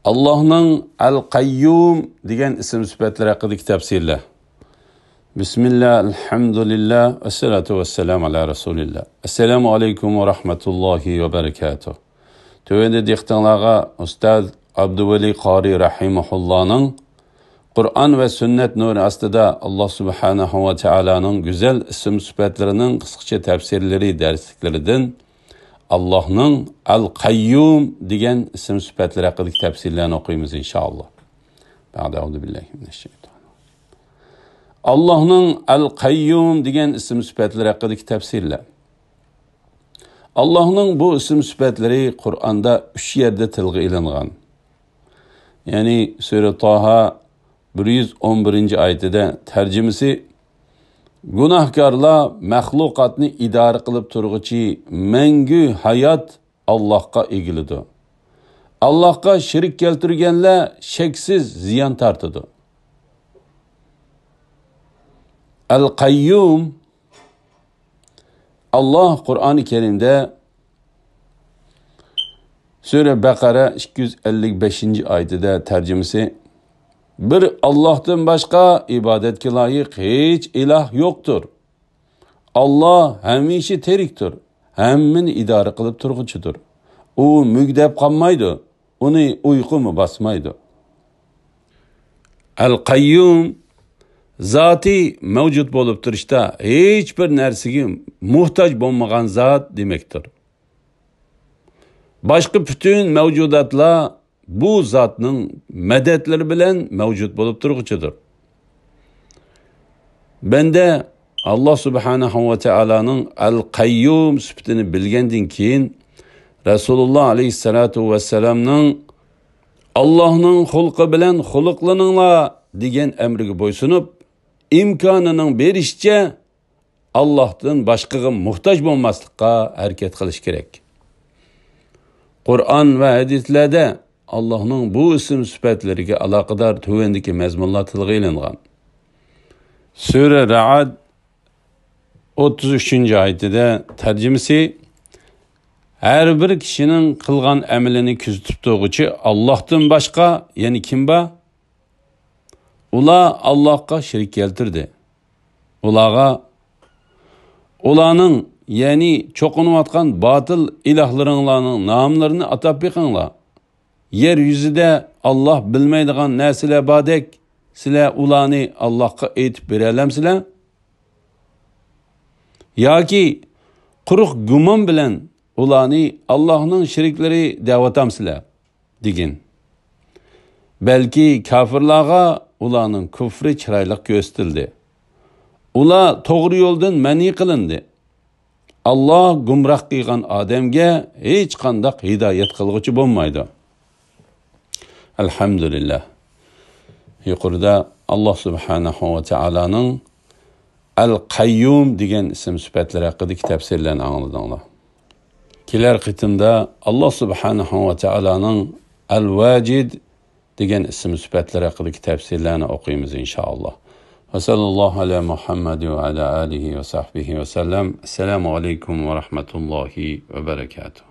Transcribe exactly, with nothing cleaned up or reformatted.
ئاللاھنىڭ ئەل-قەييۇم دېگەن ئىسىم سۈپەتلىرى ھەققىدىكى تەپسىرلەر. بىسمىللا، ئەلھەمدۇلىللا، ۋەسسالاتۇ ۋەسسالامۇ ئالا رەسۇلىللا. ئەسسالامۇ ئەلەيكۇم ۋە رەھمەتۇللاھى ۋە بەرىكاتۇھ. تۆۋەندە دىققىتىڭلارغا ئۇستاز ئابدۇۋەلى قارى رەھىمەھۇللانىڭ قۇرئان ۋە سۈننەت نۇرى ئاستىدا ئاللاھ سۇبھانەھۇ ۋە تائالانىڭ گۈزەل ئىسىم سۈپەتلىرىنىڭ قىسقىچە تەپسىرلىرى دەرسلىكلىرىدىن ئاللاھنىڭ ئەل-قەييۇم دېگەن ئىسىم سۈپەتلىرى ھەققىدىكى تەپسىرلەرنى ئوقۇيمىز، ئىنشائاللاھ. بەئدە، ئەئۇزۇ بىللاھى مىنەششەيتانىر راجىم. ئاللاھنىڭ ئەل-قەييۇم دېگەن ئىسىم سۈپەتلىرى ھەققىدىكى تەپسىرلەر. ئاللاھنىڭ بۇ ئىسىم سۈپەتلىرى قۇرئاندا ئۈچ يەردە تىلغا ئېلىنغان. يەنى سۈرە تاھا بىر يۈز ئون بىرىنچى ئايىتىدە، تەرجىمىسى: گۇناھكارلار مەخلۇقاتنى ئىدارە قىلىپ تۇرغۇچى مەڭگۈ ھايات ئاللاھقا ئېگىلىدۇ. ئاللاھقا شېرىك كەلتۈرگەنلەر شەكسىز زىيان تارتىدۇ. ئەل-قەييۇم، ئاللاھ قۇرئانى كەرىمدە سۈرە بەقەرە ئىككى يۈز ئەللىك بەشىنچى ئايىتىدە، تەرجىمىسى: بىر ئاللاھتىن باشقا ئىبادەتكە لايىق ھېچ ئىلاھ يوقتۇر. ئاللاھ ھەمىشە تىرىكتۇر، ھەممىنى ئىدارە قىلىپ تۇرغۇچىدۇر. ئۇ مۈگدەپ قالمايدۇ، ئۇنى ئۇيقۇمۇ باسمايدۇ. ئەل-قەييۇم، زاتى مەۋجۇت بولۇپ تۇرۇشتا ھېچ بىر نەرسىگە موھتاج بولمىغان زات دېمەكتۇر. باشقا پۈتۈن مەۋجۇداتلار بۇ زاتنىڭ مەدەتلىرى بىلەن مەۋجۇت بولۇپ تۇرغۇچىدۇر. بەندە ئاللاھ سۇبھانەھۇ ۋە تائالانىڭ ئەل-قەييۇم سۈپىتىنى بىلگەندىن كېيىن، رەسۇلۇللاھ ئەلەيھىسسالاتۇ ۋەسسالامنىڭ «ئاللاھنىڭ خۇلقى بىلەن خۇلقلىنىڭلار» دېگەن ئەمرىگە بويسۇنۇپ، ئىمكانىنىڭ بېرىشىچە ئاللاھتىن باشقىغا موھتاج بولماسلىققا ھەرىكەت قىلىش كېرەك. قۇرئان ۋە ھەدىسلەردە ئاللاھنىڭ بۇ ئىسىم سۈپەتلىرىگە ئالاقىدار تۆۋەندىكى مەزمۇنلار تىلغا ئېلىنغان. سۈرە رەئد ئوتتۇز ئۈچىنچى ئايىتىدە، تەرجىمىسى: ھەر بىر كىشىنىڭ قىلغان ئەمىلىنى كۆزىتىپ تۇرغۇچى ئاللاھتىن باشقا يەنە كىم بار؟ ئۇلار ئاللاھقا شېرىك كەلتۈردى. ئۇلارغا، ئۇلارنىڭ، يەنى چوقۇنۇۋاتقان باتىل ئىلاھلىرىڭلارنىڭ ناملىرىنى ئاتاپ بېقىڭلار. يەر يۈزىدە ئاللاھ بىلمەيدىغان نەرسىلەر باردەك، سىلەر ئۇلارنى ئاللاھقا ئېيتىپ بېرەلەمسىلەر؟ ياكى قۇرۇق گۇمان بىلەن ئۇلارنى ئاللاھنىڭ شېرىكلىرى دەۋاتامسىلەر؟ دېگىن. بەلكى كاپىرلارغا ئۇلارنىڭ كۇفرى چىرايلىق كۆرسىتىلدى. ئۇلار توغرا يولدىن مەنئى قىلىندى. ئاللاھ گۇمراھ قىلغان ئادەمگە ھېچقانداق ھىدايەت قىلغۇچى بولمايدۇ. ئەلھەمدۇلىللاھ. يۇقىرىدا ئاللاھ سۇبھانەھۇ ۋە تائالانىڭ ئەل-قەييۇم دېگەن ئىسىم سۈپەتلىرى ھەققىدىكى تەپسىرلەرنى ئاڭلىدىڭلار. كېلەر قېتىمدا ئاللاھ سۇبھانەھۇ ۋە تائالانىڭ ئەل-ۋاجىد دېگەن ئىسىم سۈپەتلىرى ھەققىدىكى تەپسىرلەرنى ئوقۇيمىز، ئىنشائاللاھ. ۋە سەللەللاھۇ ئەلا مۇھەممەد ۋە ئەلا ئالىھى ۋە سەھبىھى ۋە سەللەم. ئەسسالامۇ ئەلەيكۇم ۋە رەھمەتۇللاھى ۋە بەرەكاتۇھ.